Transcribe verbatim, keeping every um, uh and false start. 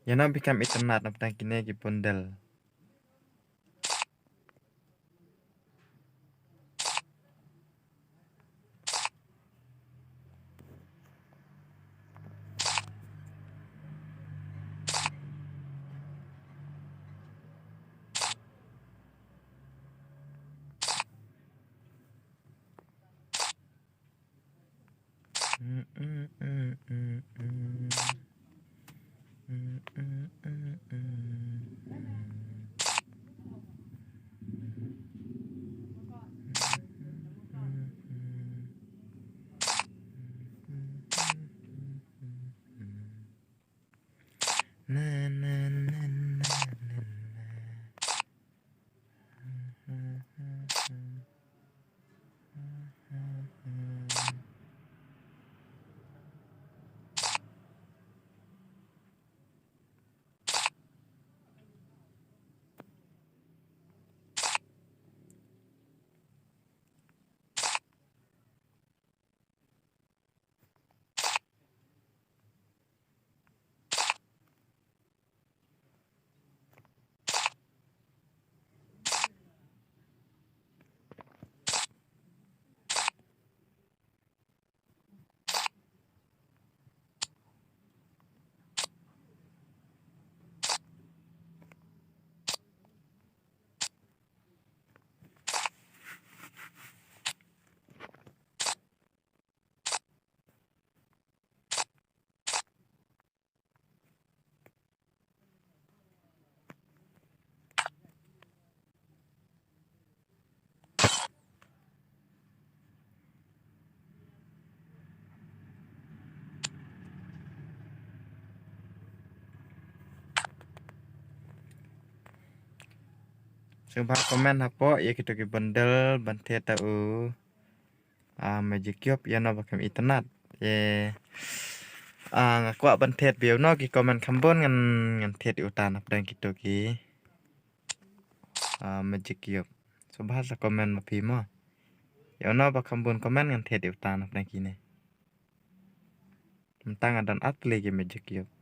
Ïa no ba kham itynnad na pdeng kine ki bundle. Na, na, na, na, na, na. Sngewbha comment hapoh ïa kito ki bundle ban thied da u, ah, Magic Cube, ïa no ba kham itynnad. Ïa, ah, nga kwah ban thied biang no ki comment kham bun ngan, ngan thied ïa uta na pdeng kito ki, ah, Magic Cube. Sngewbha sa comment ma phi mo. Ïa no ba kham bun comment ngan thied ïa uta na pdeng kine. Mynta nga don artylli ki Magic Cube.